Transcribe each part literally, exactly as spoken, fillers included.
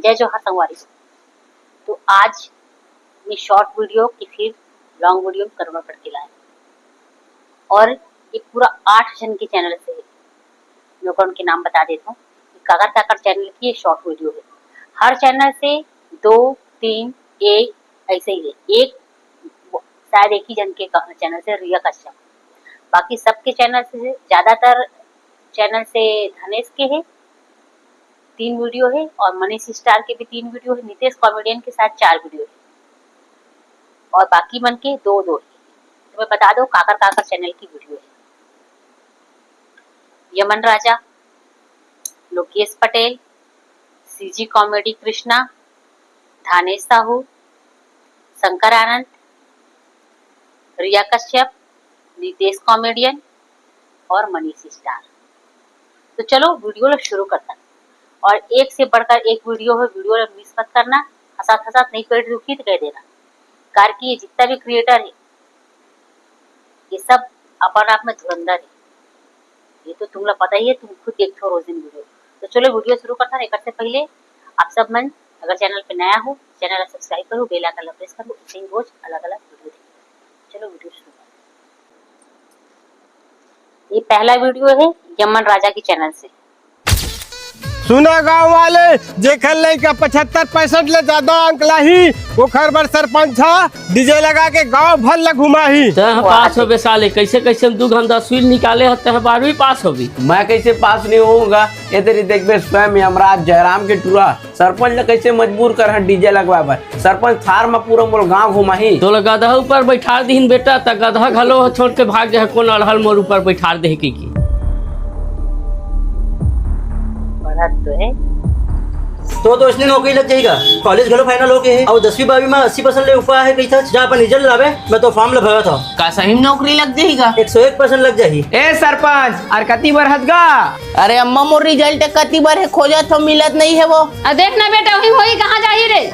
जय जोहार संगवारी। तो आज मैं शॉर्ट वीडियो के फिर लॉन्ग वीडियो में कन्वर्ट करके लाए और ये पूरा आठ जन के चैनल से है। मैं ओकर उनके नाम बता देता हूँ। काकर काकर चैनल की ये शॉर्ट वीडियो है। हर चैनल से दो, तीन, एक, ऐसे ही है। एक शायद एक ही जन के चैनल से, रिया कश्यप। बाकी सबके चैनल से, ज्यादातर चैनल से धनेश के है, तीन वीडियो है, और मनीष स्टार के भी तीन वीडियो है, नितेश कॉमेडियन के साथ चार वीडियो है, और बाकी मन के दो दो है। तो मैं बता दो काकर काकर चैनल की वीडियो है। यमन राजा, लोकेश पटेल, सीजी कॉमेडी कृष्णा, धानेश साहू, शंकर आनंद, रिया कश्यप, नितेश कॉमेडियन और मनीष स्टार। तो चलो वीडियो ला शुरू करता है। और एक से बढ़कर एक वीडियो है, वीडियो ला मिस मत करना। हंसात हंसात नहीं पेट दुखी तो कह देना, कार की ये जितना भी क्रिएटर है, ये सब अपन आप में धुरंधर है। ये तो तुमला पता ही है, तुम खुद देखते हो रोज दिन वीडियो। तो चलो वीडियो शुरू करता है। एक से पहले आप सब मन अगर चैनल पे नया हो, चैनल ला सब्सक्राइब करो, बेल आइकन ला प्रेस करो, ऐसे ही रोज अलग अलग वीडियो देखो। चलो वीडियो शुरू करते हैं। ये पहला वीडियो है यमन राजा की चैनल से। सुना गांव वाले, जेखर लइका पचहत्तर परसेंट ले ज्यादा अंक लाही, ओखर बर सरपंच ह डीजे लगा के गांव भर ल घुमाही। तह पास होबे साले, कैसे कैसे दू घंटा सुई निकाले ह, तह बारहवीं पास होबी। मैं कैसे पास नहीं होऊंगा? ये तेरी देखबे स्वयं यमराज जयराम के टूरा सरपंच ल कैसे मजबूर कर ह डीजे लगवा बर। सरपंच थार म पूरा मोर गांव घुमाही। तोला गधा ऊपर बैठार दिहिन बेटा, त गधा घलो छोड़ के भाग जाए, कौन अड़हल मोर ऊपर बैठार दे की, की। बड़ा तो है। तो तो इसने नौकरी लग जाएगा। कॉलेज घलो फाइनल हो गए है और दसवीं बारहवीं में अस्सी परसेंट ले ऊपर है कही था। जा अपन रिजल्ट लावे, मैं तो फॉर्म ल भरत हूँ। का सही में नौकरी लग जाएगा? एक सौ एक परसेंट लग जाही। ए सरपंच, अर कति बर हत गा? अरे अम्मा, मोर रिजल्ट कति बर है, खोजत हो, मिलत नहीं है वो। आ देख ना बेटा, वही होई कहाँ जाही रे।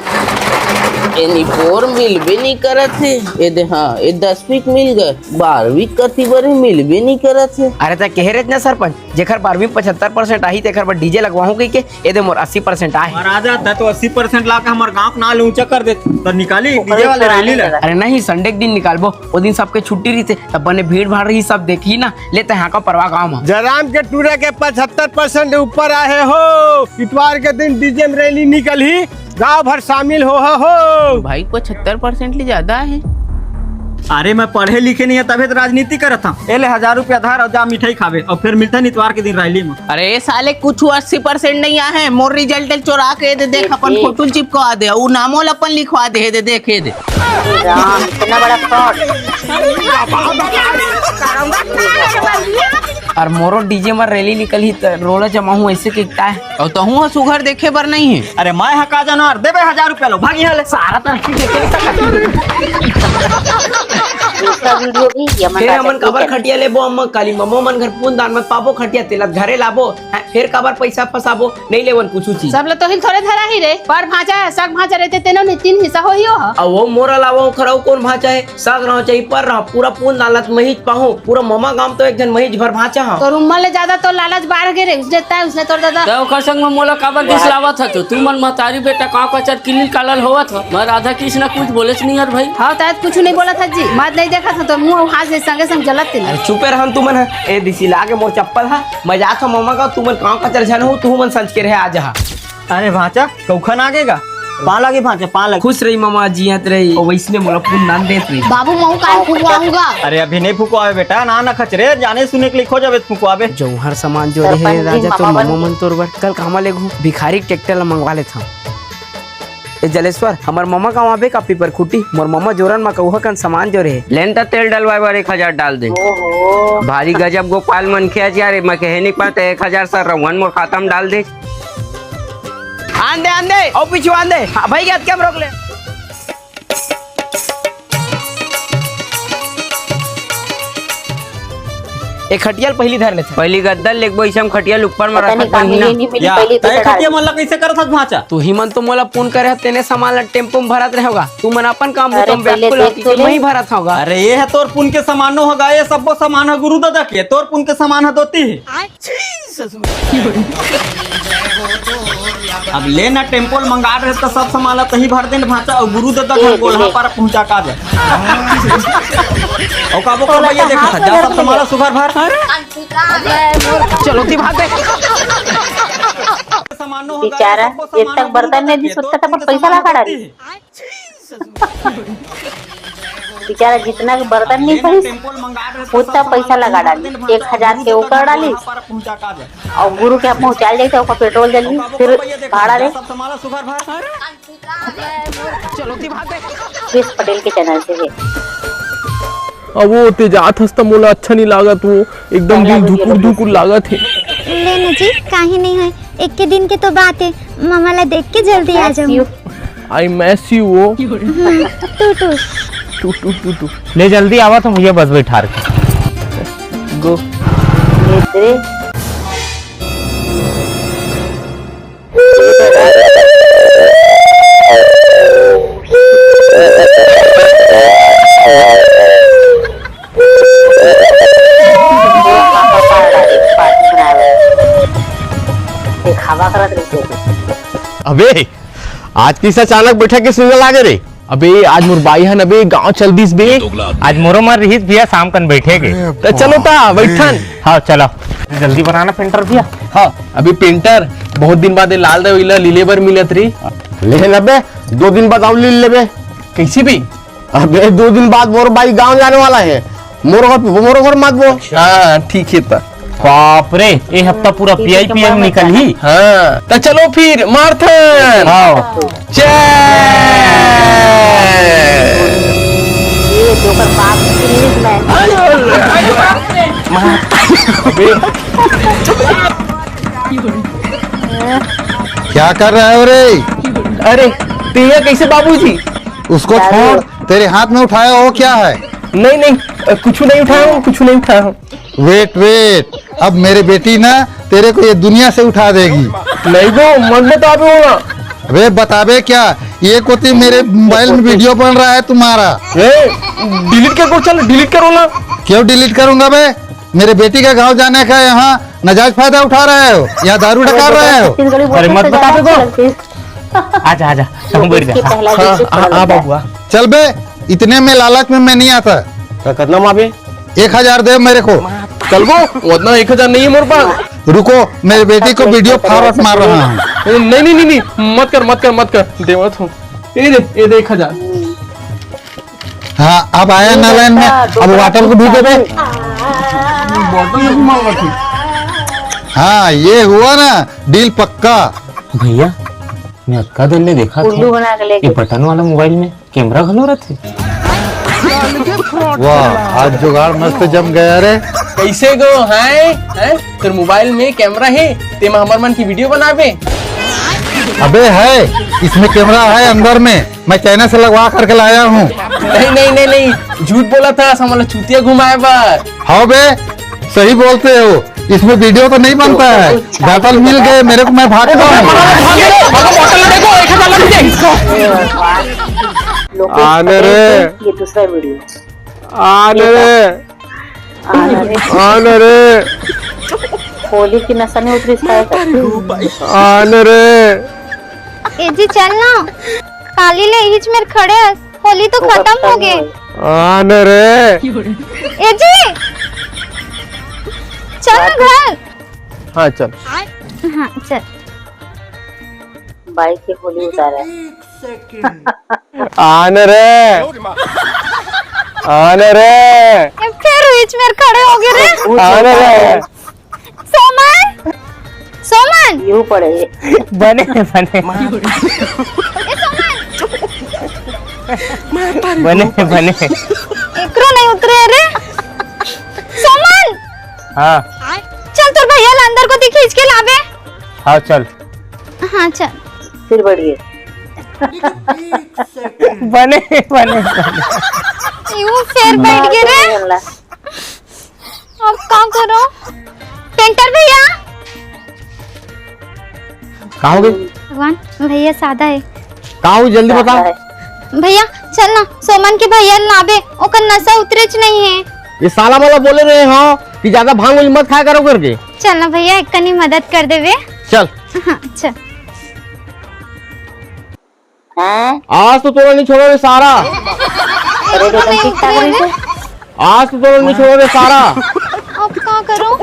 ए निपोर मिलबे नहीं करत है। ए दे, हाँ, ए दसवीं के मिल गए, बारहवीं कति बर है, मिलबे नहीं करत है। अरे त कहे रेच ना सरपंच, जेखर बारहवीं पचहत्तर परसेंट आही तेखर बर डीजे लगवाहूं कहिके, ए दे मोर अस्सी परसेंट आए। महाराजा, त तो अस्सी परसेंट ला के हमर गांव के नाम ऊंचा कर दे, त निकाली ओकरे डीजे वाले चलाने रैली ला। लगा। अरे नहीं, संडे के दिन निकालबो, ओ दिन सबके छुट्टी रहिथे, तब बने भीड़ भाड़ रही, सब देखही ना। ले तैं हाँका परवा गाँव म। जयराम के टूरा के पचहत्तर परसेंट ऊपर आहे हो। इतवार के दिन डीजे में रैली निकलही, गाँव भर शामिल होहा हो। भाई, पचहत्तर परसेंट ले ज्यादा आहे। अरे, मैं पढ़े लिखे नहीं है, तभे तो राजनीति करत हूँ। ए ले, हजार रुपया धर और जा मिठाई खाबे, और फिर मिलते हैं इतवार के दिन रैली में। अरे साले, कुछ अस्सी परसेंट नहीं आहे, मोर रिजल्ट चोरा के दे, देख, अपन फोटो चिपकवा दे, उ नामो ल अपन लिखवा दे, दे, देखे दे। राम, इतना बड़ा फ्रॉड। अरे मोरो डीजे म रैली निकलही त रोला जमाहूं ऐसे के काय? अउ तहूं ह सुघर देखे बर नहीं है। अरे मैं ह का जानवर, देबे हजार रुपया लो, भागी हले। सारा तरह की देखे। दूसरा वीडियो भी यमन फिर राजा हमन की काबर चैनल। खटिया लेबो अम्मा, काली मम्मा मन घर पुन दान मत पाबो खटिया, तेला घरे लाबो। हैं, फेर काबर पइसा फंसाबो, नइ लेवन कुछु चीज। सब ल तोहिल थोरे धरा ही रे, पर भांचा हे, सग भांचा रहिते तेनो नि तीन हिस्सा होही ओह। अउ वो मोर अलावा ओखर अउ कोन भांचा हे? सग रहो चाहे पर रहो, पूरा पून दालत महिज पाहूं, पूरा ममा गांव तो एक झन महिज भर भांचा हंव। तोर उम्मर ले जादा तोर लालच बाढ़ गे रे, उसने तय, उसने तोर दादा। तय ओखर संग में मोला काबर रिस लावत हस? तुमन महतारी बेटा कांव कचर किलिल कालल होवत हो, मैं राधा कृष्ण कुछ बोलेच नइ हंव भाई। हंव, तय कुछु नइ बोलत हस जी, मत नइ देखत हंव, तोर मुंह अउ हाथ ले संगे संग जलत हे। अरे चुपे रहन तुमन ह, ए दिसी लागे मोर चप्पल ह। मैं जात हंव ममा गांव, तुमन कांव कचर झन हो, तुमन संझ के रहे आ जहा। अरे भांचा, कउखन आगे गा? पांव लागी भांचा, पांव लागी। खुश रही ममा, जियत रही। ओ वइसने मोला पुन दान देत रही। बाबू, महूं काल फुकवाहूं गा। अरे अभी नइ फुकवावे बेटा, ना ना खचरे, जाने सुने के लिए खो जाबे त फुकवाबे। जौहर सामान जो रहे सरपंच जी, राजा, तो ममा ममा बन मन तोर बर कल कामा ले घूम भिखारी ट्रैक्टर ला मंगवा लेत हंव। ए जलेश्वर, हमर ममा गांव आबे का पीपर खूंटी? मोर ममा जोरन म कउहा कन सामान जोरे हे। लेन त तेल डलवाए बर एक हजार डाल दे। ओहो। भारी गजब गोपाल मनखे आज यार, मैं कहे नहीं पाते, एक हजार सर रहुअन मोर खाता में डाल दे। आन दे, आन दे, अउ पीछू आन दे। हां, भाई, अतके म रोक ले। ए खटिया ल पहिली धर लेथे। पहिली गद्दा ल लेगबो, अइसे म खटिया ल ऊपर म पता नहीं रखत कहां बनही ना। मिली, नहीं मिली, या, पहिली तय खटिया मन ला कइसे करत हस भांचा? तुही मन तो मोला पुन करे हव, तेने सामान ला टेम्पो म भरत रहेगा। तुमन अपन काम अरे, बुता म पहिले व्याकुल हो, देख तो ले। मैं ही भरत हंव गा। अरे, ये ह तोर पुन के सामान नोहय गा, ये सब्बो सामान ह गुरु दादा के, तोर पुन के सामान ह दोती हे। आय, छी, ससुर। अब ले ना, टेम्पो ल मंगा रहे त सब सामान ला तही भर दे न भांचा, अउ गुरु ददा घर गोलहा पारा पहुंचा का दे। अउ का बोकर भैया देख, जा सब सामान ला सुघर भर। चलो ती भाग दे। बेचारा, एक तक बर्तन नहीं दिस, ओतका तक पैसा लगा डाली। बेचारा जितना के बर्तन नहीं सही, उतना पैसा लगा डाली, एक हजार के ओकर डाली, अउ गुरु के पहुंचा जाए तो ओकर पेट्रोल जली, फिर भाड़ा दे। कृष पटेल के चैनल से है। अब वो ते जात हस त मोला अच्छा नहीं लागत, वो एकदम दिल धुकुर धुकुर लागत है। ले ना जी, काहे नहीं है, एक के दिन के तो बात है, मामा ला देख के जल्दी आ जाऊँ। I miss you वो। हम्म, टू टू। टू टू टू टू। ले जल्दी आवा तो मुझे बस बैठार के। गो। देखावा करत रहिथे। अबे, आज कइसे अचानक बइठक के सिग्नल आ गे रे? अबे, आज मोर बाई हन अबे गांव चल दिस बे। आज मोरो मन रिहिस भैया, शाम कन बइठे के। त चलो ता, बइठन। हाँ, चलो। जल्दी बनाना पेंटर भैया। हाँ, अबे पेंटर, बहुत दिन बाद ये लाल दवाई ला लीले बर मिलत रही। ले न बे, दो दिन बाद अउ ली लेबे। कइसे बे? अबे, दो दिन बाद मोर बाई गांव जाने वाला है, मोर घर, मोर घर मत बो। हाँ, ठीक है त। बाप रे, ए हफ्ता पूरा पी आई पी एम निकलही। हाँ, त चलो फिर, मारथन। हाँ। जय। ये जोकर बाप की न्यूज़ में। अबे। क्या कर रहे हो रे? अरे, तेरा कैसे बाबूजी? उसको छोड़, तेरे हाथ में उठाया हो क्या है? नहीं, नहीं, अ, कुछ नहीं उठाया हूँ, कुछ नहीं उठाया हूँ। Wait, wait, अब मेरी बेटी ना तेरे को ये दुनिया से उठा देगी। नहीं गो, मत बताबे वो ना। अबे बताबे क्या, ये कोती मेरे मोबाइल में वीडियो बन रहा है तुम्हारा। ए, डिलीट कर को, चल डिलीट करो ना। क्यों डिलीट करूंगा बे? मेरे बेटी का गांव जाने का यहाँ नाजायज फायदा उठा रहे हो, यहाँ दारू डकार रहे हो। अरे मत बताबे को। आजा, आजा, तहूँ बैठ जा। हाँ, हाँ, हाँ, बाबू, हाँ। चल बे, इतने में लालच में मैं नहीं आता। तो कितना माँ बे? एक हजार दे मेरे को। चल गो, उतना एक हजार नहीं है मोर पास। रुको, मेरे बेटी को वीडियो फॉरवर्ड मार रहा हूँ। नहीं, नहीं, नहीं, नहीं, मत कर, मत कर, मत कर। देवत हूँ। ये दे, ये दे एक हजार। हाँ, अब आया ना लाइन में, अब वाटर को भी दे दे। हाँ, ये हुआ ना, डील पक्का। भैया, मैं अतका देर ले देखा था, उल्लू बना के लेके। ये बटन वाला मोबाइल में कैमरा घलो रथे। वाह, आज जुगाड़ मस्त जम गया रे। कैसे गो है, हैं? तेरे मोबाइल में कैमरा है, तेमा हमर मन की वीडियो बनाबे? अबे है, इसमें कैमरा है अंदर में, मैं चाइना से लगवा करके लाया हूँ। नहीं, नहीं, नहीं, नहीं, झूठ बोला था, समझ लो चूतिया घुमाए बार। हाँ बे, सही बोलते हो, इसमें वीडियो तो नहीं बनता है। घाटल मिल गए मेरे को, मैं भागता हूँ। आने रे। ये दूसरा वीडियो। आने रे। आने रे। होली की नशा नहीं उतरी इसका। आने रे। ए जी चल ना, काली ले हिच मेर खड़े हस। होली तो खत्म हो गे। आने रे। ए जी, चल ना घर। हाँ, चल। हाँ, चल। बाइक के होली उतारा है। आने रे। आने रे। ए, फिर बीच में खड़े हो गए रे। आने रे। सोमन! सोमन! यूं पड़े। बने, बने। ए, सोमन! बने, बने। एकरो नहीं उतरे रे। सोमन! हाँ। चल, तोर भैया ला अंदर को दी खींच के लाबे। हाँ, चल। हाँ, चल। फिर बढ़ गए। बने, बने, बने। यूं फिर बैठ गए रे। अब का करो? पेंटर भैया। का हो गई? भगवान, भैया सादा है। का हो, जल्दी बता। भैया, चल ना, सोमन के भैया लाबे, ओकर नशा उतरेच नहीं है। ये साला वाला बोले रहे हो कि ज्यादा भांग वाली मत खाया करो करके। चल ना भैया, एक कनी मदद कर देवे। चल। हाँ, चल। आज तो तोला नहीं छोड़ो रे सारा। अरे, तो तुम ठीक ठाक रही थी। आज तो तोला नहीं छोड़ो रे सारा। अब का करूं?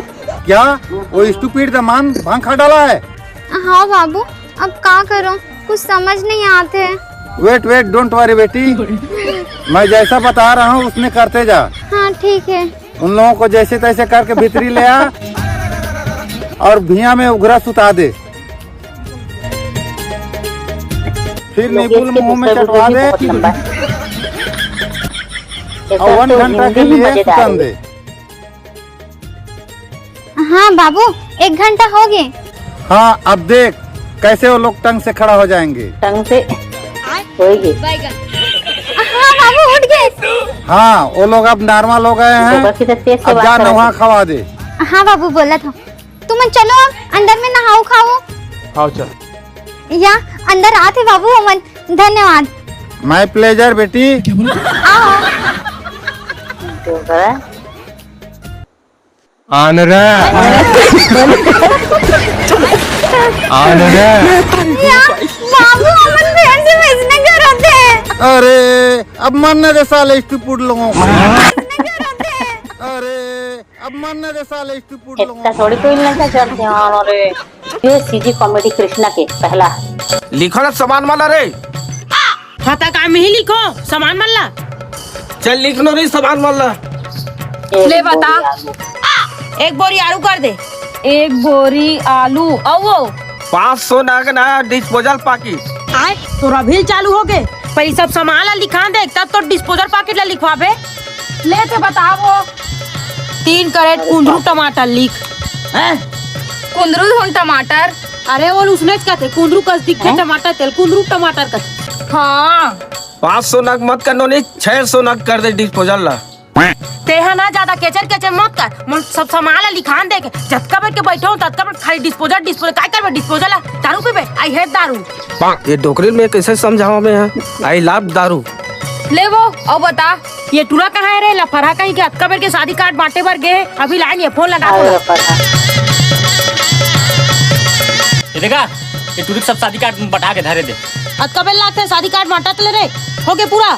क्या? वो स्टूपिड दमान भांग खा डाला है? हाँ बाबू, अब का करूं, कुछ समझ नहीं आते। वेट वेट, डोंट वरी बेटी, मैं जैसा बता रहा हूँ उसने करते जा। हाँ ठीक है। उन लोगों को जैसे तैसे करके भीतरी ले आ और भुइयां में उघरा सुता दे। फिर नींबू मुंह में चटवा दे। और वन घंटा के लिए सुतन दे। हाँ बाबू, एक घंटा हो गए। हाँ, अब देख कैसे वो लोग टंग से खड़ा हो जाएंगे। टंग से होएगी। हाँ बाबू, उठ गए। हाँ, वो लोग अब नॉर्मल हो गए हैं। अब जा नहा खवा दे। हाँ बाबू, बोला था। तुमन चलो अब अंदर में नहाओ खाओ। हाँ चल। या अंदर आते बाबू, हमन धन्यवाद। My pleasure बेटी। आओ। आन रे। आन रे। या, बाबू, हमन फिर से वैसने करत हे। अरे, अब मरने दे साले stupid लोगों को। वैसने करत हे। अरे, अब मरने दे साले stupid लोगों को। इतना थोड़ी कोई नशा करते हैं, अरे। ये सीजी कॉमेडी कृष्णा के पहला। लिखो ना सामान वाला रे। खाता काम में ही लिखो, सामान मन ला। चल लिख लो रे सामान मन ला। ले बता। एक बोरी आलू कर दे। एक बोरी आलू, अउ वो? पाँच सौ नग ना डिस्पोजल पाकिट। आय, तोर अभी चालू हो गे। पहले सब सामान ला लिखा दे, तब तो डिस्पोजल पाकिट ला लिखवाबे। ले ते बताबो। तीन कैरेट कुंदरू टमाटर लिख। हैं? कुंदरू धुन टमाटर। अरे वो उसने कथे कुंदरू कस दिखे हैं? टमाटर तेल कुंदरू टमाटर कथे। हाँ। पाँच सौ नग मत कर नोनी, छह सौ नग कर दे डिस्पोजल ला। तेहा ना ज्यादा केचर केचर मत कर, मोर सब सामान ला लिखान दे के, जतका बेर के बैठो हूँ, ततका बेर खाली डिस्पोजल, डिस्पोजल, काय करबे डिस्पोजल ला? दारू पीबे? I hate दारू। ये डोकरी में कैसे समझावा मैं यहाँ? I love दारू। ले वो, अब बता। ये टूरा कहाँ है रे? लफरहा कहीं के, अतका बेर के शादी कार्ड बांटे बर गे, अभी लाइन ये फोन लगा अरे दो। लफरहा। ये देखा, ये टूरी के सब शादी कार्ड बटा के धरे दे। अतका बेर लागथे शादी कार्ड बांटत ले रे, हो गे पूरा।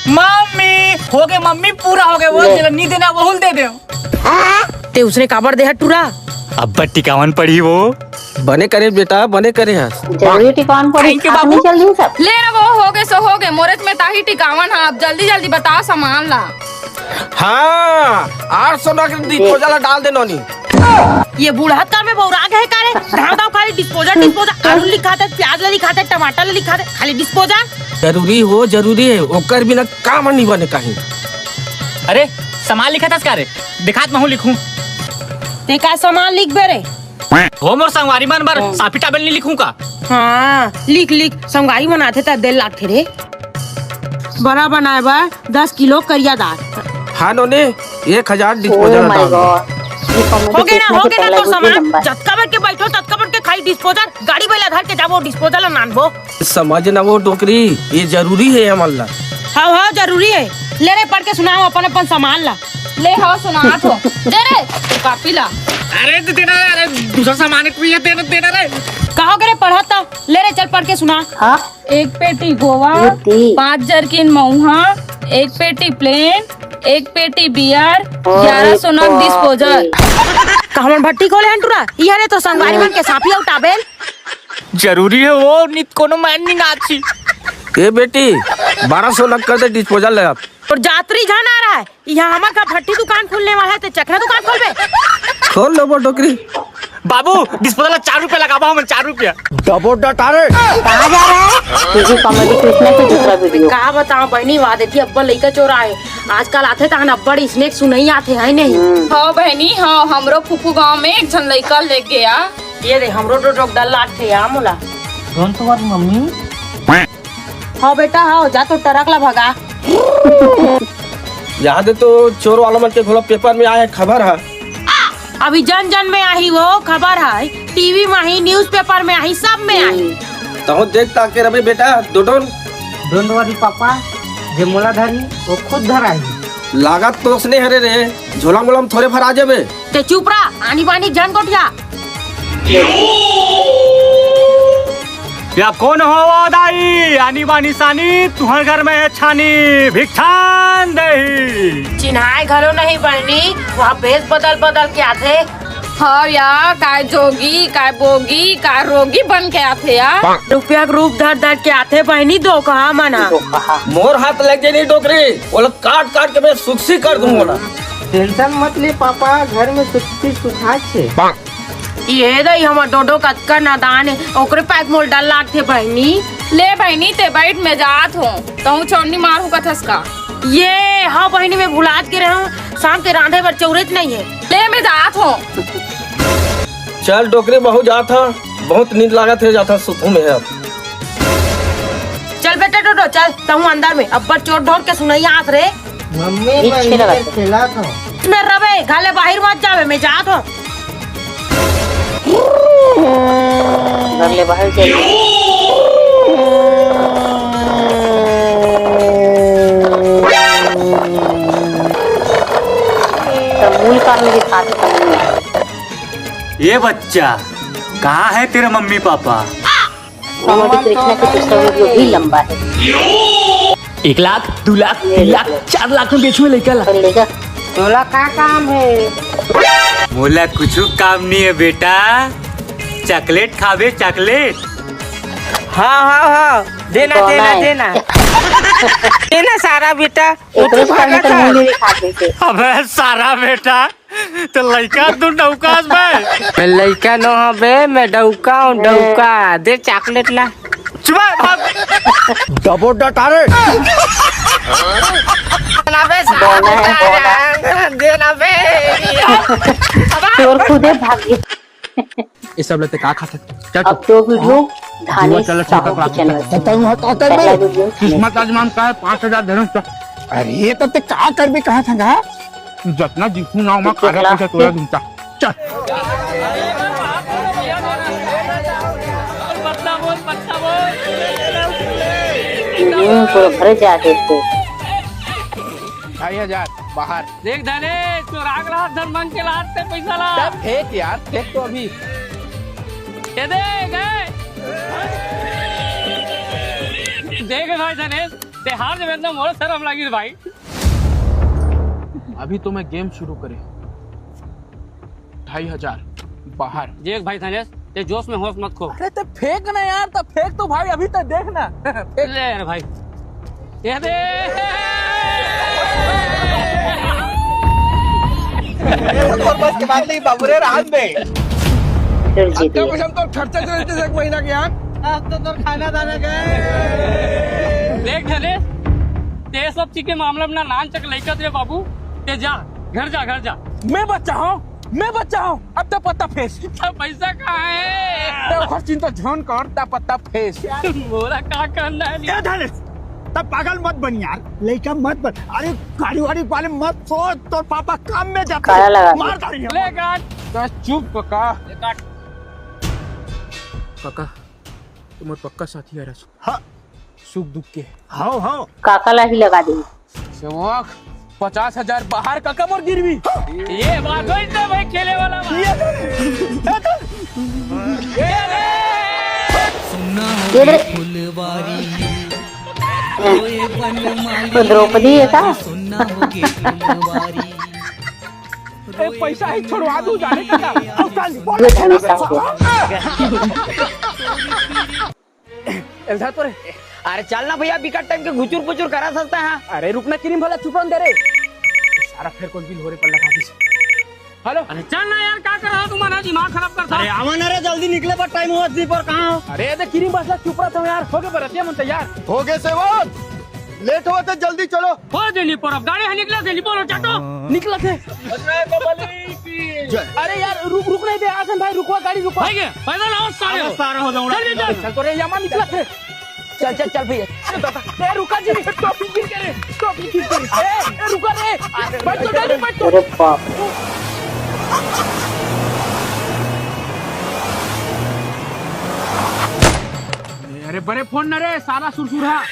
मम्मी, हो गे मम्मी, पूरा हो गे, वो ले। जेला नी देना, वहू ल दे दे। ते उसने काबर दे हट टूरा? अब्बड़ टिकावन पड़ी वो। बने करे बेटा, बने करे हस। जरूरी टिकावन पड़ी, thank you बाबू। चल दी सब। ले रे वो, हो गे सो हो गे, मोरेच में ताही टिकावन हा। अब जल्दी जल्दी बताओ सामान ला। हाँ, आठ सौ नग डिस्पोजल ला डाल दे नोनी। ये बूढ़ा का में बौरा गे हे का रे? धाव धाव खाली डिस्पोजल, डिस्पोजल, आलू लिखाथे, प्याज ला लिखाथे, टमाटर ला लिखाथे, खाली डिस्पोजल। जरूरी हो, जरूरी है, ओकर बिना काम नहीं बने कहीं। अरे, सामान लिखत हस का रे? दिखात महू लिखूं। ते का सामान लिखबे रे? हो मोर संगवारी मन बर साफी टावेल नहीं लिखूं का? हाँ, लिख लिख, संगवारी मन आथे त देर लागथे रे। बड़ा बनाए बर दस किलो करिया दार। हाँ नोनी, एक हजार डिस्पोजल डाल दो। हो गे ना, हो गे ना तोर सामान। जतका बेर के बैठो, ततका बेर के खाली डिस्पोजल। गाड़ी बइला धर के जाबो, डिस्पोजल ला नानबो। समझ ना वो डोकरी, ये जरूरी है हमन ला। हाँ, हाँ, जरूरी है। ले रे, पढ़ के सुनाओ अपन, अपन सामान ला। ले, हाँ, सुनात हो। दे रे, कापी ला। अरे, दे ना, अरे, दूसरा सामान है, तू ये दे ना, दे ना रे। कहाँ गे रे, पढ़त था? ले रे, चल, पढ़ के सुना। हाँ। एक पेटी गोवा, पाँच जरकिन मऊहा, एक पेटी प्लेन, एक पेटी बियर, ग्यारह सौ नग डिस्पोजल। का हमन भट्टी खोले हन टूरा? इहरे तो संगवारी मन के साफी अउ टावेल। जरूरी है वो, नित कोनो मायने नहीं नाची। ए बेटी, बारह सौ नग कर दे डिस्पोजल ले आप। तोर जातरी झन आ रहा है। यहाँ हमर का भट्टी दुकान खुलने वाला है, ते चखना दुकान खोलबे? खोल लो वो डोकरी। बाबू, डिस्पोजल ला चार रुपया लगाबो हमन, चार रुपया। डबो डटारे। कहाँ जा रहा है? तुझे कॉमेडी कृष्णा की दूसरा वीडियो। का बताओ बहनी, वाह देखी अब्बा लइका चोर आए। आजकल आथे तहन अब्बड़ स्नेक सुनई आथे, है नहीं? हम्म। हाँ बहनी, हाँ, हमरो फूफू गांव में एक झन लइका ले गया। ये दे, हमरो डो डोक डर लागथे या मोला। Don't worry mummy. हाँ बेटा, हाँ, जा तो ट्रक ला भगा। यहाँ दे तो चोर वाला मन के घोला पेपर में आए खबर है। अभी जन जन में आही वो खबर है, टीवी में आही, न्यूज़पेपर में आही, सब में आही। तहो देख ताके रबे बेटा, डोडोन। Don't worry पापा, जे मोला धरी, वो खुद धराही। लागत तो उसने हरे रे, झोला मोला में थोड़े भरा जाबे। ते चुप रहा, आनी बानी झन गोठिया। या कोन हो वो दाई? आनी बानी सानी, तुहर घर में हे छानी, भिक्षान देही। चिन्हाय घलो नहीं बहिनी, वहाँ भेष बदल बदल के आथे। हाँ या, काय जोगी, काय बोगी, काय रोगी बन के आथे या। रुपया के रूप धर धर के आथे बहिनी, धोखा मन हा। मोर हाथ लग जाए नहीं डोकरी, वो लोग काट काट के मैं सुक्सी कर दूंगा ना। टेंशन मत ले पापा, घर में सुक्सी सुखाय छे। ये दई हमर डोडो कतका नादान हे, ओकरे पास मोल डर लागथे बहिनी। ले बहिनी, ते बैठ, मैं जात हों। तहूँ चौनी मार हूँ कथस का? ये, हाँ बहिनी, मैं भुलात के रहूँ, शाम के रांधे बर चौरेच नहीं है। ले, मैं जात हों। चल डोकरी बहू, जात ह, बहुत नींद लागत हे, जात ह सुतहूँ मैं अब। चल बेटा डोडो, चल, तहूँ अंदर में, अब्बड़ चोर ढोर के सुनैया आत रे। मम्मी, पीछे मैं लगा अंदर दे। खेला था। मैं रबे, घाले बाहिर मत जावे, मैं जात हों। घर ले बाहर चल। तो मूल कान में दिखा दे, समझ में आ। ये बच्चा, कहाँ है तेरे मम्मी पापा? कॉमेडी कृष्णा की दूसरा वीडियो भी लंबा है। एक लाख, दो लाख, तीन लाख, चार लाख में बेचूं लइका ला। तोला का काम है? मोला कुछ काम नहीं है बेटा, चॉकलेट खावे चॉकलेट। हाँ हाँ हाँ, देना देना देना। देना सारा बेटा। अबे सारा बेटा, तो लइका तू डौका हस बे। मैं लइका नो हूँ बे, मैं डौका हूँ, डौका। दे चॉकलेट ला। चुप भाग। डबो डटारे। ना बे, बोला है, बोला। दे ना बे। चोर खुदे भाग गया। ये सब लेते का खा सकते? चल अब तो वीडियो धानेश साहू के चैनल पर। पता हुआ का कर पहला बे? वीडियो किस्मत आजमान का है, पाँच हजार धनुष का। अरे तो ते का कर भी कहा था गा? जतना जीसू नाव मा काला पैसा तोला दूंगा। चल। वीडियो में पूरा भरे जाके इसको। ढाई हजार बाहर। देख धनेश, चोरा के लात धन मांग के लात ते पैसा ला। तब फेंक यार, फेंक तो अभी। ये देख, ए। देख भाई धनेश, ते हार जब इतना मोर शर्म लागी भाई। अभी तो मैं गेम शुरू करे। ढाई हजार बाहर। देख भाई धनेश, ते जोश में होश मत खो। अरे ते फेंक ना यार, तो फेंक तो भाई, अभी तो देख ना। फेंक। ले यार भाई। ये दे। ये तो तोर बस के बात नहीं, बाबू रे, रहन दे। फिर जीत गया। पैसा तो खर्चा चलते एक महीना के यार। अब तो तोर खाना दाना गए। देख धनेश, ते सब चीज के मामला में ना नान चक लइकत रे बाबू। ते जा, घर जा, घर जा। मैं बच्चा हूँ, मैं बच्चा हूँ, अब तो पत्ता फेस। तो पैसा कहाँ है? तो ओकर चिंता झन कर, ता पत्ता फेस। मोला का करना है? ए धनेश, तब पागल मत बन यार, लइका मत बन। अरे गाड़ी वाड़ी वाले मत सोच, तोर पापा काम में जाते काला लगा मार दे। डाली ले काट। तो चुप काका। ले काट। काका, तुम पक्का साथी आ रहा। हाँ। सुख दुख के। हाव, हाव। काका ला ही लगा दे। सेवक, पचास हजार बाहर काका मोर गिरवी। ये बात होई त भाई खेले वाला बा। ये तो, ये तो। ये रे। तो द्रौपदी है का? ए, पैसा ही छोड़वा दू जाने का ना। अब काल ये धनुष आपको। एल्धा तो रे। अरे चल ना भैया, बिकट टाइम के घुचुर पुचुर करा सकता है। अरे रुक ना किरिम भला, चुप रह दे रे। सारा फेर कोन बिल हो रे पल्ला खाती। हेलो। अरे चल ना यार, का कर रहा तू, मना दिमाग खराब करता। अरे आवा ना रे, जल्दी निकले पर टाइम हुआ जी पर कहाँ हो? अरे दे किरिम बस ला, चुप रह तू यार, हो गए बरतिया मन तैयार। हो गए सेवक, लेट हुआ तो जल्दी चलो। हो दे नी पर अब गाड़ी है निकला दे नी, बोलो चाटो। निकला थे। बजरंग बली की जय। अरे यार रुक, रुक नहीं दे आसन भाई, रुकवा गाड़ी रुकवा। भाई के पैदल आओ सारे। आओ सारे हो जाओ। जल्दी चल। चल तो रे यामा निकला थे। चल चल चल भैया। अरे दादा, ए रुका जी, टोपी गिर गए रे, टोपी गिर गए। ए, ए रुका रे। बैठ तो जल्दी बैठ तो। अरे बाप रे। अरे बने फोन न रे, साला सुरसुरहा।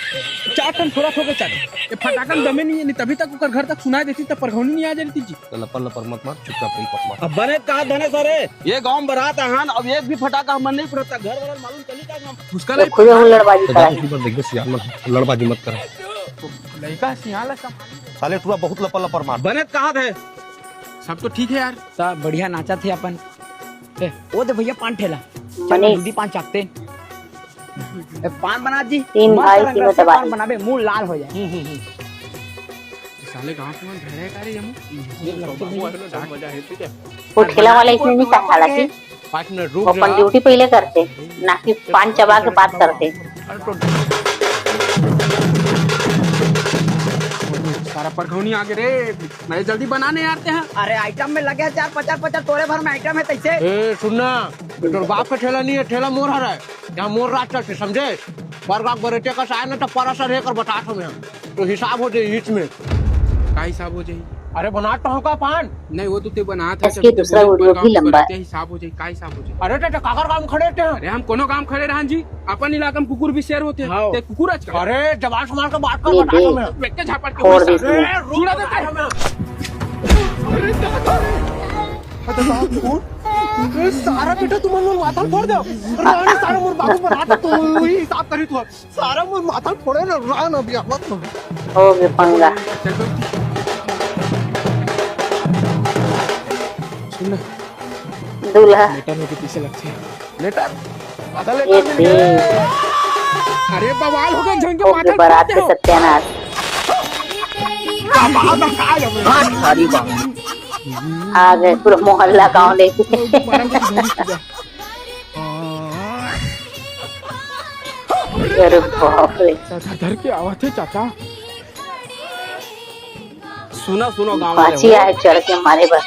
चार ठन थोड़ा थोड़ा चार। ये फटाकन दमे नहीं है, नहीं तभी तक ओकर घर तक सुनाई देती, तब परघौनी नहीं आ जाती जी। तो लपर लपर मत मार, चुपचाप रही पकवा। अब बने कहा धने सरे, ये गांव में बारात आहन, अब एक भी फटाका हमन नहीं फुटता, घर वाला मालूम चली का हम। उसका तो नहीं खुद हम लड़बाजी तो जा कराई। तू बस देख बे, सियान मत, लड़बाजी मत कर। लड़का सियान ला संभाल। साले टुरा बहुत लपर लपर मार। बने कहा है। सब तो ठीक है यार। सब बढ़िया नाचा थे अपन। ए, ओ दे भैया पान ठेला। चल बने। जल्दी पान चाकते। ए, पान बना जी। तीन मस्त भाई, रंग तीनों से दबा पान दी। बनाबे, मुंह लाल हो जाए। हम्म, हम्म, हम्म। साले गांव के मन घर है का रे, जम्मू? ये लगता है। वो ठेला वाला इसने नहीं कहा हालांकि। पाँच मिनट रुक वो अपन जा। ड्यूटी पहले करते, ना कि पान चबा के बात करते। अरे तो सारा परघौनी आगे रे, मैं जल्दी बनाने आते हैं। अरे आइटम में लगे चार पचास पचास, तोरे भर में आइटम है तैसे। ए, सुनना, ये तोर बाप का ठेला नहीं है, ठेला मोर हरा है। यहाँ मोर राज चलते, समझे? परघा बरेटे का साय ना तो परसर है कर बता हम यहाँ। तो हिसाब हो जाए इसमें। का हिसाब हो जाए? अरे बनात तो होगा पान। नहीं, वो तो ते बनात है, इसके तभी तो दूसरा बोले वीडियो परघा भी लंबा है। बरेटे हिसाब हो जाए, का हिसाब हो जाए? अरे तो काकर काम खड़े थे। अरे हम कोनो काम खड़े रहन जी, अपन इलाका में कुकुर भी शेर होते हैं। हाँ। ते कुकुर आज का। अरे जबान संभाल के बात कर, ये बता दे। हमें। बेटे झापड़ के छोड़ वही दे साथ। इसमें। अरे रुक, चूड़ा दे। अरे दादा रे। अरे दादा रे। ए, सारा बेटा तुम लोग माथा फोड़ दो। रानी सारा मोर बाबू पर आता तो वही हिसाब करी तू। सारा मोर माथा फोड़े ना, रान अभी आवत हो। हो गए पंगा। सुन ना, दूल्हा। लेटर होके पीछे लगते हैं। लेटर? आधा ये लेटर मिल भी। गया। अरे बवाल हो गया, झंगे हो गए माथा बारात फोड़ते के हो। सत्यानाश। बवाल का है भाई? आ गए पूरा मोहल्ला गांव लेके। अरे बाप रे। चाचा डर के आवत है चाचा। सुना सुनो गाँव वाले पाची हो। आए चढ़ के मारे बर।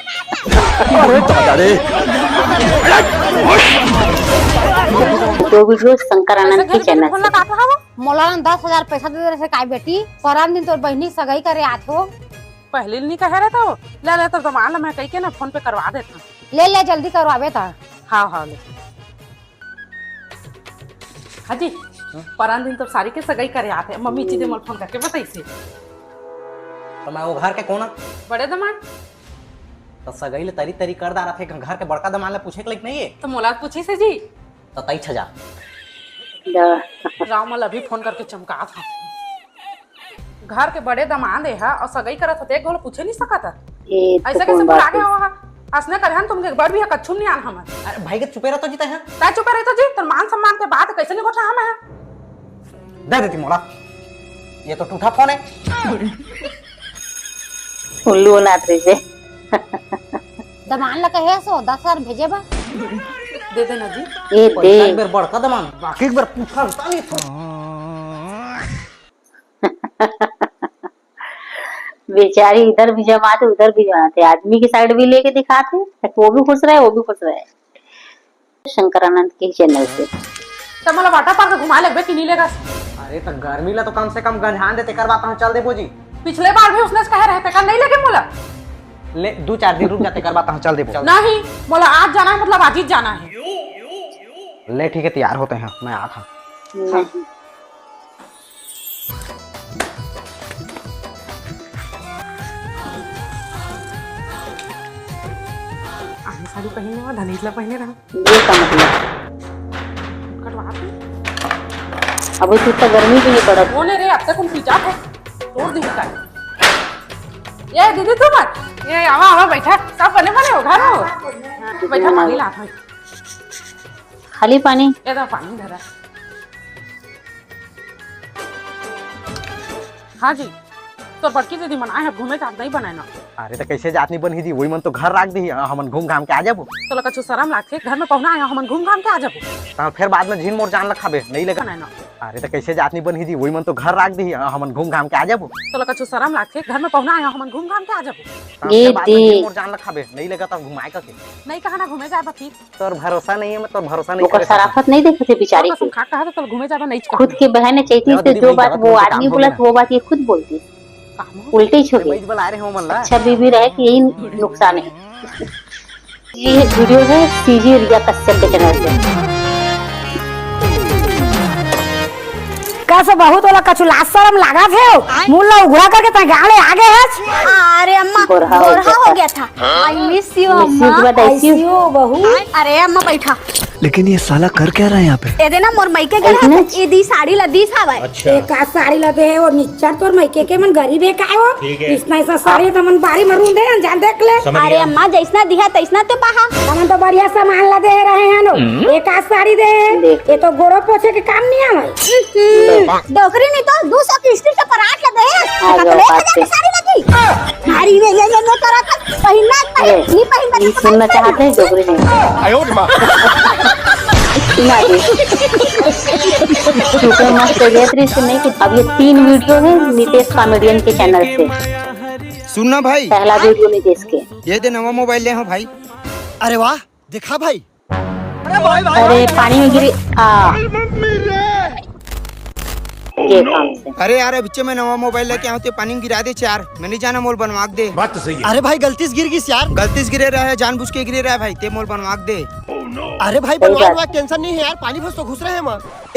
अरे चाचा रे। दो वीडियो शंकर आनंद के चैनल से। मोला ना दस हजार पैसा दे दे रहे काय बेटी, परन दिन तोर बहिनी सगाई करे आत हो। पहले नहीं कहे रहे तो ले ले तो दमान मैं कही के ना फोन पे करवा देता। ले ले जल्दी करवावे ता। हाँ हाँ ले। हाँ जी, हाँ? परान दिन तो सारी के सगाई करे आत हे, मम्मी जी दे मोल फोन करके बताइसे। तो मैं वो घर के कोन? बड़े दमांद। तो सगाई ले तरी तरी कर डारत हे, घर के बड़का दमांद ले पूछे के लायक नहीं है। तो मोला पूछिसे जी। तो तई छजा। राम अभी फोन करके चमकात हे। घर के बड़े दमांद ए हा अउ सगई करत होते, एक घलो पूछे नहीं सकत हा। ए, तो ऐसे कैसे कौन बात भुला गया है? हो हा? असने करहन तुमके एक बार भी हा कच्छू नहीं आन हमन। अरे भाई के चुपे रहतो जी तैं हा। तैं चुपे रहतो जी, तोर मान सम्मान के बात कैसे नहीं गोठा हम हा? दे देती मोला। ये तो टूटा फोन है। उल्लू बनात रहिसे। दमांद ला कहे सो दस हजार भेजे बा। दे देना जी। ये दे। पैसा एक बार बड़का दमांद, बाकी एक बार पूछा नहीं था। बेचारी इधर भी जमाते, उधर भी जमाते, आदमी के साइड भी लेके दिखाते, ताकि वो भी खुश रहे, वो भी खुश रहे। शंकर आनंद के चैनल से। तो मतलब वाटर पार्क घुमा लेबे कि नहीं लेगा? अरे तो गर्मी ला तो कम से कम गंजान दे, तेकर बाद हम चल देबो जी। पिछले बार भी उसने कहे रहे, तेकर नहीं लेके मोला। ले दो चार दिन रुक जा, तेकर बाद हम चल देबो। नहीं, मोला आज जाना है, मतलब आज ही जाना है। ले ठीक है, तैयार होते हैं, मैं आता हूँ। नहीं। आने साड़ी पहिने हव, धनेश ला पहिने रहा। ये का मतलब? कटवा दे। अभी तो इतना गर्मी भी नहीं पड़त। वो नहीं रे, अब तक उन पीछा है। तोड़ दी का। ये दीदी तू मत। ये आवा, आवा, बैठा। सब बने बने हो, घर हो। बैठा, पानी लात हँव। खाली पानी? ये दो पानी धरा। हाँ जी, तोर बड़की दीदी मन आए हे, घूमे जात नहीं बनाए ना। अरे तो कैसे जात नहीं बनही जी, वही मन तो घर राख दी, हमन घूम घाम के आ जाबो। तोला कछु शरम लागथे, घर में पहुना आए, हमन घूम घाम के आ जाबो। तो फिर बाद में झिन मोर जान ला खाबे, नहीं लेगा। बनाए ना। अरे तो कैसे जात नहीं बनही जी, वही मन तो घर राख दी, हमन घूम घाम के आ जाबो। तोला कछु शरम लागथे, घर में पहुना आए, हमन घूम घाम के आ जाबो। तो ये फिर बाद में दे। झिन मोर जान ला खाबे, नहीं लेगा तो घुमाए का के। नहीं कहा ना घूमे जाबा फिर। तोर भरोसा नहीं है, मैं तोर भरोसा नहीं ओकर करे सकता। शराफत नहीं देखे थे बेचारी कसम की। खा कहा तो तोल घूमे जाबा नहीं चाहता। खुद के बहन है, चैती हाँ, से दीदी, जो भाई, बात बात वो बोलो, आदमी काम हो बोला गया। वो बात ये खुद बोलती। काम हो उल्टे ही गया। छोड़े। भाई, बुला रहे हो मन ला। अच्छा बीबी रहे कि यही नुकसान है। ये वीडियो है सीजी रिया कश्यप के चैनल पे। ऐसे बहुत वाला कछु लाज शरम लागत हे। मुंह ला उघरा करके तैं गाँव ले आगे हस। अरे अम्मा, गोरहा हो गोरहा गया हो था। गया था। I miss you, miss you अम्मा। But I see you। ऐसी हो बहू। अरे अम्मा बैठा। लेकिन ये साला कर क्या रहा है यहाँ पे? ए दे ना मोर मइके गे ऐसे रहत ना? ए दी साड़ी ला दीस हवय। अच्छा। एक आध साड़ी ला दे हे, वो निच्चर तोर मइके के मन गरीब हे काय हो? ठीक है। इसना ऐसा साड़ी तो मन बारी में रूंद दे, अनजान देख ले। समझ अरे गया। अम्मा, जैसना दिहा तैसना ते पाहा। हमन तो बढ़िया सामान ला दे रहे हैं नो। हम्म। एक आध साड़ी दे हे। देख। ये तो गोड़ो पोछे के काम नहीं आवय। हम्म। डोकरी नहीं तो दो सौ की स्टील के परात ला दे हे। आ जाओ, एक हजार की साड़ी लगी। भारी में ये, ये, ये करत हे। पहिनना, पहिन, ए, नहीं पहिन, ये सुनना चाहते हैं, डोकरी नहीं। सुना दे। सुपर मस्त हो गया, फिर इससे नहीं कि अब ये तीन वीडियो है नितेश कॉमेडियन के चैनल से। सुनना भाई, पहला वीडियो नितेश के। ये दे नवा मोबाइल ले हो भाई। अरे वाह, दिखा भाई। अरे पानी में गिरी। आ। ये काम से। अरे यार, अभी मैं नवा मोबाइल लेके आऊँ, ते पानी में गिरा दे चार। मैं नहीं जाना, मोल बनवा के दे। बात तो सही है। अरे भाई, गलती से गिर गिस यार। गलती से गिरे रहे, जानबूझ के गिरे रहे भाई, ते मोल बनवा के दे। अरे भाई, सही बनवा बात। बनवा, टेंशन नहीं है यार, पानी भस तो घुस रहे हैं।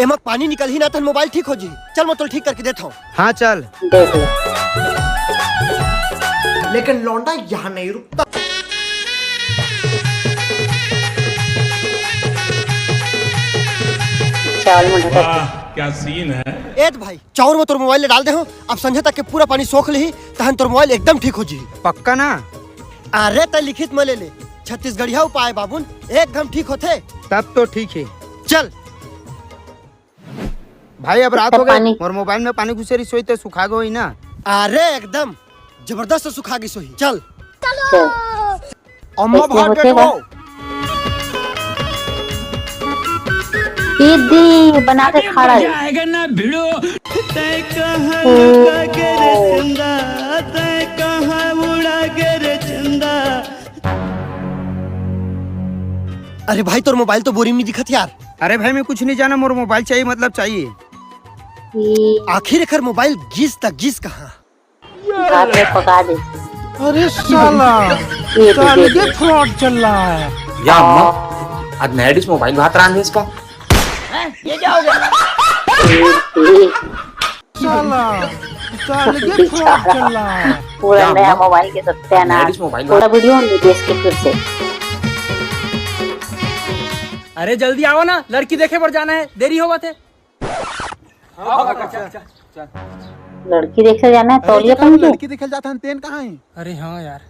एमा पानी निकल ही ना, तहन मोबाइल ठीक हो जी। चल, मैं तो ठीक करके देता हूँ। हाँ, चल। देख ले। लेकिन लौंडा यहाँ नहीं रुकता। चावल में ढका। वाह, क्या सीन है। ए त भाई, चाउर में तोर मोबाइल ले डाल दे हो, अब संझा तक के पूरा पानी सोख लेही, तहन तोर मोबाइल एकदम ठीक हो जी। पक्का ना? अरे, तैं लिखित में ले ले, छत्तीसगढ़िया उपाय बाबुन, एकदम ठीक होथे। तब तो ठीक है। चल। भाई, अब रात हो गई, मोर मोबाइल में पानी घुसे रही, सोई तो सुखा गई ना। अरे, एकदम जबरदस्त सुखा गई सोही। चल। चल। अम्मा भाग के देखो। दीदी बना के खा रहा है। आएगा ना भिड़ो। तय कहाँ लुका के रे चंदा, तय कहाँ उड़ा के रे चंदा। अरे भाई, तोर मोबाइल तो बोरी में नहीं दिखत यार। अरे भाई, मैं कुछ नहीं जाना, मोर मोबाइल चाहिए, मतलब चाहिए। आखिर एकर मोबाइल गिस त गिस कहाँ? भात में पका दे। अरे साला, ये तो साले देख के ले। Fraud चल रहा है। या अम्मा, आज नया डिश मोबाइल भात रांधे इसका। साला, साले के fraud चल रहा है। पूरा नया मोबाइल के सत्यानाश। नया डिश मोबाइल पूरा भात। वीडियो नितेश के फिर से। अरे जल्दी आओ ना, लड़की देखे बर जाना है, देरी होवत हे। लड़की देखे जाना है, अरे तौलिया जी, पहन के। लड़की देखे जाता है, तेन कहाँ है? अरे हाँ यार।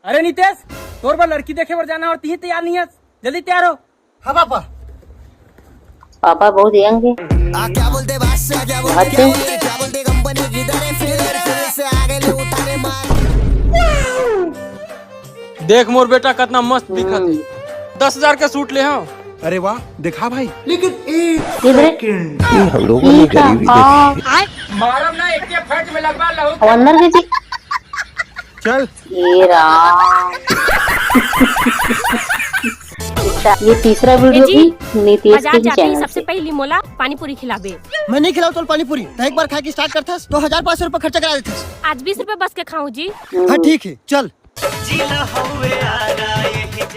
अरे नितेश, तोर बर लड़की देखे बर जाना और तिही तैयार नहीं है, जल्दी तैयार हो। हाँ पापा। पापा बहुत यंग है। आ, क्या बोलते बादशाह, क्या बोलते, बहुत क्या यंग। बोलते, क्या बोलते कंपनी किधर है, फिर, फिर से आगे ले उठाने मार। देख मोर बेटा कितना मस्त दिखत है। हम्म। दस हजार का सूट ले हो। अरे वाह, दिखा भाई। लेकिन एक इधर second। ये हम लोगों ने गरीबी देखी। मारब ना एक के फट में लगवा लहू। अंदर के जी। चल। ये राम। ये तीसरा वीडियो ए जी, भी नितेश बाजार के ही जाते ही चैनल सबसे से। पहली मोला पानी पूरी खिलाबे। मैं नहीं खिलाऊं तोल पानी पूरी। तो एक बार खा के स्टार्ट करथस तो हजार पाँच सौ रुपए खर्चा करा देथस। आज बीस रुपए बस के खाऊं जी। हाँ ठीक है, चल।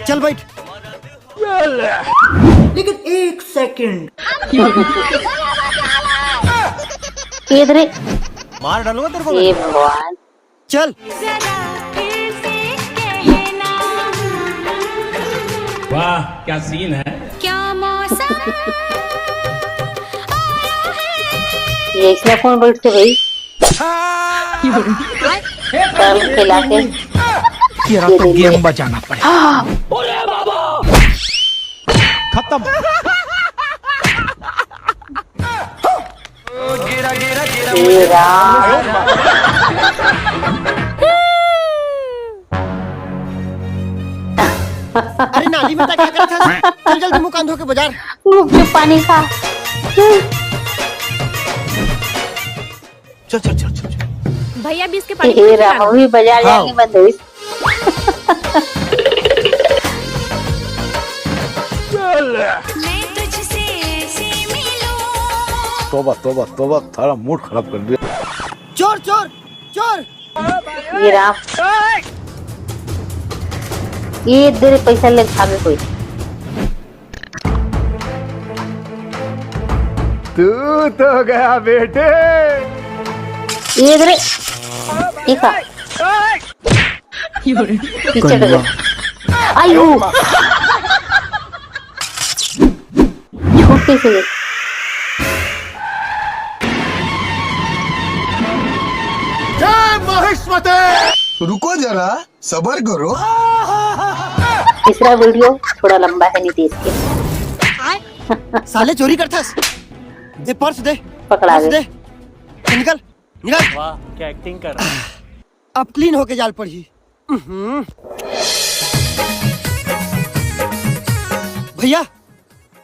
चल बैठ। लेकिन एक सेकंड। ये इधर है। मार डालूंगा तेरे को। हे भगवान। चल। वाह, क्या सीन है। क्या मौसम। ये इसमें कौन बैठ के भाई? कल खिला के तेरा ये तो दे गेम दे। बचाना पड़ेगा। खत्म। तेरा। अरे नाली में क्या करत हस? चल जल्दी मुंह कान धो के बाजार। रुक, चुप, पानी खा। चल, चल, चल, चल, चल। भैया, बीस के पानी पूरी खिला दो। हम भी बाजार हाँ। जाएंगे, बंद हुई। मैं तुझसे ऐसे मिलूं। तौबा, तौबा, तौबा, थारा मूड खराब कर दिया। चोर, चोर, चोर। ये राम। ये इधर पैसा ले भागे कोई। तू तो गया बेटे। ये इधर, ठीक है। पीछे कर। आयो। छुट्टी से। जय महेश्वते। रुको जरा, सबर करो। तीसरा वीडियो थोड़ा लंबा है नीतीश के। साले चोरी करथस। दे पर्स दे। पकड़ा पर्स गए। दे। निकल, निकल। वाह, क्या एक्टिंग कर रहा है। अब क्लीन होके जाल पड़ी। हम्म। भैया,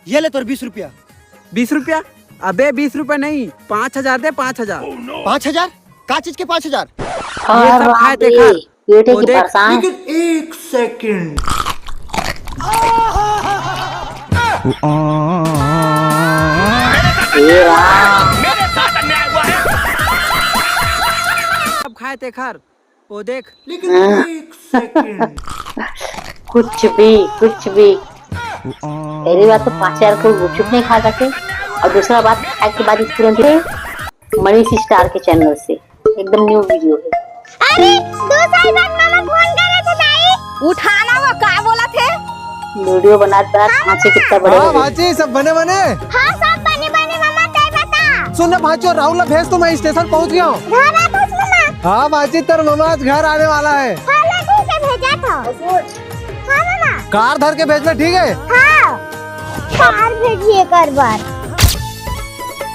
ये ले तोर बीस रुपया। बीस रुपया? अबे बीस रुपया नहीं, पाँच हजार दे, पाँच हजार। पाँच हजार? का चीज के पाँच हजार? ये सब खाए ते खर। बेटे वो की देख। परेशान। एक सेकंड। ये राम। सब खाए ते खर। वो देख। लेकिन एक सेकंड। कुछ भी, कुछ भी। पहली बात तो पाँच हजार को गुपचुप नहीं खा सके, और दूसरा बात खाए के बाद तुरंत ही मनीष स्टार के चैनल से एकदम न्यू वीडियो है। अरे, दो साल बाद मामा फोन करे थे दाई। उठाना वो का बोला थे? वीडियो बनाता, भांचे कितना बड़े हाँ हो गए। भांचे, सब बने बने। हाँ, सब बने बने मामा, तय बता। सुन ना भांचो, राहुल ला भेज तो, मैं स्टेशन पहुंच गया हूँ। घर आ बस मामा। हाँ भांचे, तेरा मामा आज घर आने वाला है। हाँ, मैं ठीक है, भेजा था। हाँ मामा। कार धर के भेजना, ठीक है? हाँ, कार भेजिए कर बार।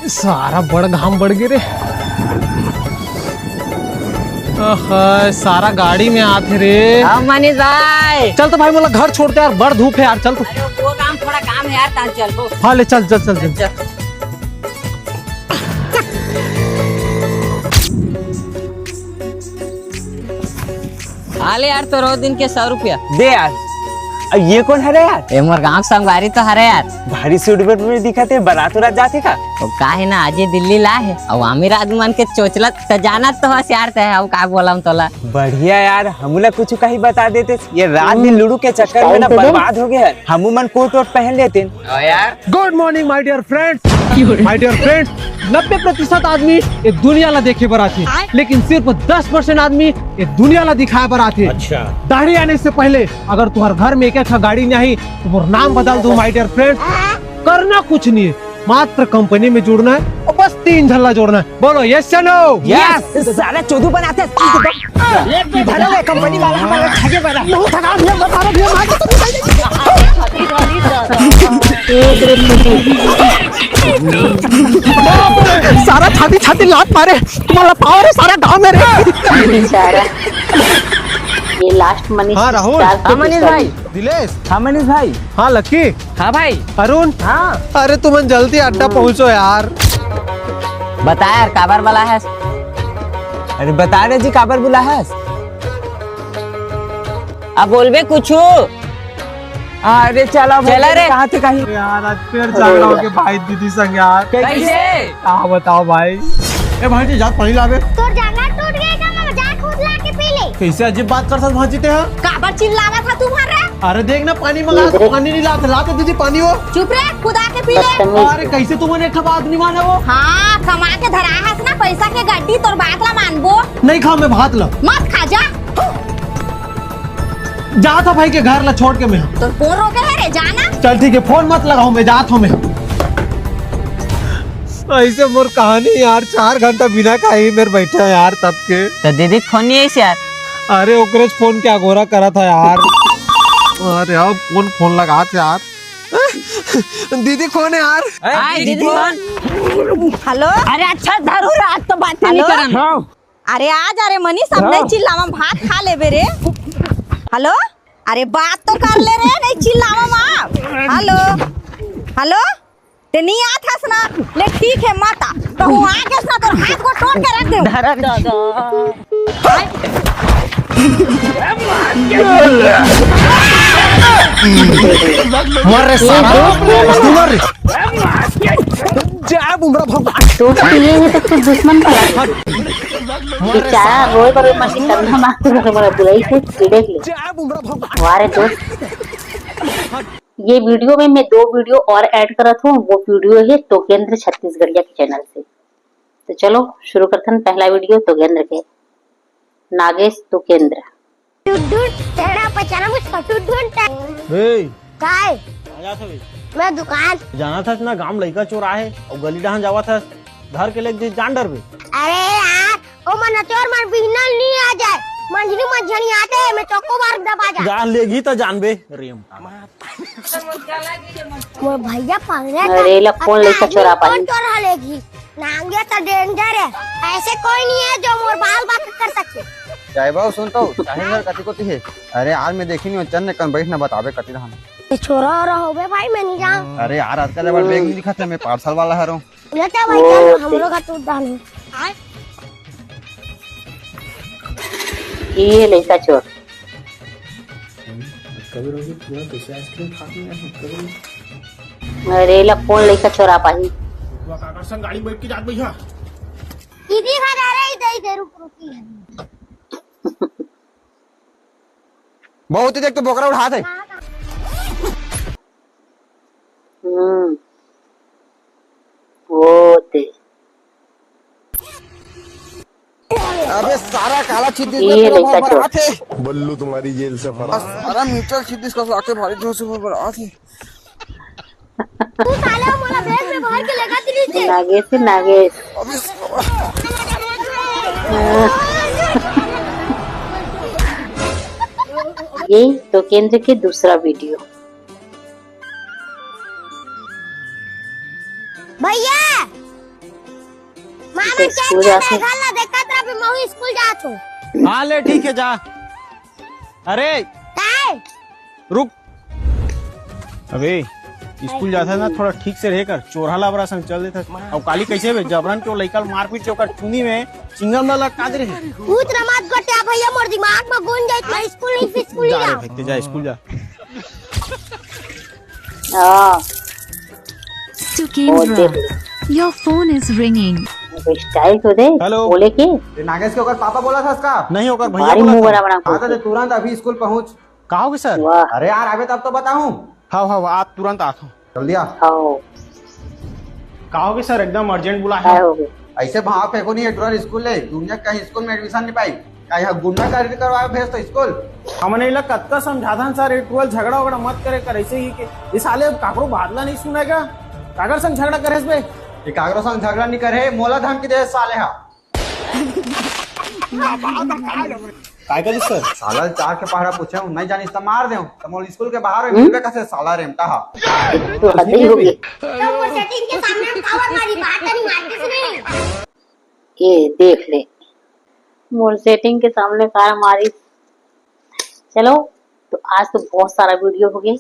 सारा बड़ घाम बढ़ गे रे। आहा, सारा गाड़ी में आथे रे। हाँ मनीष भाई। चल तो भाई, मोला घर छोड़ दे यार, बड़ धूप है यार, चल तो। अरे वो काम, थोड़ा काम है यार, तान चल वो। हाँ ले चल चल चल चल। हाँ ले यार, तो रोज दिन के सौ रुपया। दे यार। अब ये कौन हरे यार? ए मोर गांव संगवारी तो हरे यार। भारी सूट बूट में दिखत हे, बारात उरात जाथे का? वो का है ना, आज ये दिल्ली ला है। अब अमीर आदमी मन के चोचला त जानत तो हस यार, ते अब का बोलम तोला। बढ़िया यार, हमू ला कुछ कहीं बता देते। ये रात दिन लूडो के चक्कर में ना बर्बाद हो गया है। हमू मन कोट वोट पहन लेते। ओ यार। Good morning my dear friends, my dear friends, नब्बे प्रतिशत आदमी ये दुनिया ला देखे बर आथे, लेकिन सिर्फ दस परसेंट आदमी ये दुनिया ला दिखाए बर आथे। अच्छा। दाढ़ी आने से पहले अगर तुम्हारे घर में एक अच्छा गाड़ी नहीं है, तो वो नाम बदल दो my dear friends। करना कुछ नहीं है, मात्र कंपनी में जुड़ना है और बस तीन झल्ला जोड़ना है। बोलो yes या no? यस, सारा चोदू बनाते। भरो रे कंपनी वाला हमारा छगे वाला। बहुत थकान है, बता रहा भैया, मार सारा छाती छाती लात मारे, तुम्हारा पावर है सारा गांव में रे। बेचारा। ये लास्ट मनीष हाँ, राहुल। स्टार के हाँ, मनीष दूसरा भाई। वीडियो। दिलेश। हाँ मनीष भाई। हाँ लक्की। हाँ भाई। अरुण। हाँ। अरे तुमन जल्दी अड्डा पहुंचो यार। बता यार, काबर वाला है? अरे बता रहे जी, काबर बुला है? अब बोलबे कुछ। अरे चला भाई, चला रे। कहाँ थे कहीं? यार आज फिर झगड़ा हो गया भाई दीदी संग यार। कैसे? क्या बताओ भाई। ए भांची, जा पानी लावे। तोर जांगर टूट गए का मामा, जा खुद ला के पी ले। कैसे अजीब बात करथस भांची ते हा? काबर चिल्लावा था तुम्हारा? अरे देख ना, पानी मंगा, पानी नहीं लात, लात दीदी पानी वो। चुप रे, खुद आके पी ले। अरे कैसे तुमन एक ठो बात नहीं माना वो? हाँ, कमा के धरा हस ना पैसा के गड्डी, तोर बात ला मानबो। नहीं खाओ मैं भात ला। मत खा जा। जात हो भाई के घर ला छोड़ के मैं। तो कौन रोके है रे, जाना। चल ठीक है, फोन मत लगाओ, मैं जात हूँ मैं। ऐसे मोर कहानी यार, चार घंटा बिना खाए ही मेरे बैठे हैं यार तब के। तो दीदी फोन नहीं आई यार। अरे ओकरे फोन के अगोरा करा था यार। अरे अब कौन फोन लगा था यार? दीदी कौन है यार? दीदी फोन। हेलो। अरे अच्छा धरू, रात तो बात नहीं करन। अरे आ जा रे मनीष, अब नहीं चिल्लावा, भात खा लेबे रे। हेलो, अरे बात तो कर ले रे, नहीं चिल्लावा माँ। हेलो, हेलो, ते नहीं आत हस ना? ले ठीक है, मत आ। कहूँ आ गेस ना, तोर हाथ को तोड़ के रख दे। मर रे साला, मर रे। जय बुमरा भगवान। दोस्ती ये है तो कुछ दुश्मन भला। बेचारा रोए पर मसी करना मांगते तो हमारा बुराई से चिड़े ले। जय बुमरा भगवान। वारे दोस्त। ये वीडियो में मैं दो वीडियो और ऐड करत हूँ, वो वीडियो है तोकेंद्र छत्तीसगढ़िया के चैनल से। तो चलो शुरू करथन पहला वीडियो तोकेंद्र के, नागेश तोकेंद्र। टुडुन, तेरा पहचाना मुझको, टुडुन टे- ए, काय? कहाँ जात हवे? मैं दुकान। जाना था ना, गांव लइका चोर आहे और गली डहान जावा था, धर के लेग जान डरबे। अरे यार, ओ मन चोर मन बिहनल नहीं आ जाए, मंझनी मंझनी आते, मैं चौको बार दबा जा। जा लेगी तो जानबे, रेम। मोर भैया पकड़े अरे, ला कौन लइका चोरा पाही? चोर हलेगी? नांगे तो डेंजर है, ऐसे कोई नहीं है जो मोर बाल बात कर सके। जाए बाबू, सुन तो, चाहे घर कति कोती है? अरे यार, मैं देखी नहीं हूँ, चल ने कन बैठ ना बताबे कति रहन। ये छोरा और होबे भाई, मैं नहीं जाऊँ। अरे यार, आजकल बार बैग नहीं दिखाते, मैं पार्सल वाला हरों। ले तो भाई, ओ, चल, हमरो घर टूट डाल। ये लइका चोर। कभी रोगी पूरा कैसे आइसक्रीम खा के आए हैं, कभी अरे, ला कौन लइका चोरा पाही? वो काकर संग गाड़ी बैठ के जात भैया। दीदी घर आ रही, इधर, इधर, रुक, रुकी है। बहुत ही देख तो बोकरा उठात है। हम्म। वो ते। अबे सारा काला छिद्दी ये पूरा लइका चोर। बरात है। बल्लू तुम्हारी जेल से फरार। सारा मीटर छिद्दी का लाके भारी जोर से बरात है। तू साले मोला बैग में भर के लेगा दिल्ली से। नागेश, नागेश। अबे साला। ये तोकेंद्र के दूसरा वीडियो। भैया, मामा के स्कूल जाथे। घर ला देखत रह, मैं स्कूल जात हूँ। हाँ, ले, ठीक है, जा। अरे, काय? रुक। अबे, स्कूल जाता ना, थोड़ा ठीक से रहे कर, चोरहा लाबरा संग चल देता। और काली कैसे बे, जबरन के लइका मारपीट के ओकर चुनी में चिंगम ला लटका दे रहे। पूछ ना मत गोटिया भैया, मोर दिमाग में घुस जाए, मैं स्कूल नहीं, फिर स्कूल जा रे जा। भाई, ते जा, स्कूल जा। हाँ। ओ, देख ले। Your phone is ringing। अबे, स्टाइल तो दे, हेलो। बोले के? ये नागेश के ओकर पापा बोला था इसका? नहीं, ओकर भैया भारी बोला मुंह था। बड़ा बड़ा हाँ, तो बोलते। तुरंत अभी स्कूल पहुंच। का होगे सर? वाह। अरे यार, अबे तब तो बताऊं। हाँ, हाँ, हाँ, आप तुरंत आत हो। जल्दी आ। हाँ। का होगे सर, एकदम अर्जेंट बुला है। का होगे? ऐसे भाव फेंको नहीं है, तुरंत स्कूल ले। दुनिया कहीं स्कूल में एडमिशन नहीं पाई। का यहाँ गुंडागर्दी करवाए भेज तो स्कूल? हमन एला कतका समझाथन सर, ये टुअल झगड़ा वगड़ा मत करे कर, ऐसे ही के ये साले अब काकरो बात ला नहीं सुनेगा। काकर संग झगड़ा करेस बे? ये काकरो संग झगड़ा नहीं करे, मोला धमकी दे साले हा। काय करिस सर? साला चार के पहाड़ा पूछे हूँ, नहीं जानिस त मार दे हूँ। त मोर स्कूल के बाहर में हम्म? मिलबे कसे साला रेमटा हा। तो हद ही हो गई। तो मोर सेटिंग के सामने पावर मारी बात नहीं मारती सुनी। ये देख ले, मोर सेटिंग के सामने कार मारी। चलो, तो आज तो बहुत सारा वीडियो हो गए,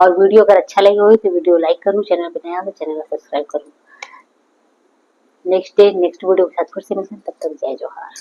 और वीडियो अगर अच्छा लगे हो तो वीडियो लाइक करूँ, चैनल पे नया हो तो चैनल को सब्सक्राइब करूँ। नेक्स्ट डे नेक्स्ट वीडियो के साथ फिर से मिलते हैं, तब तक जय जोहार।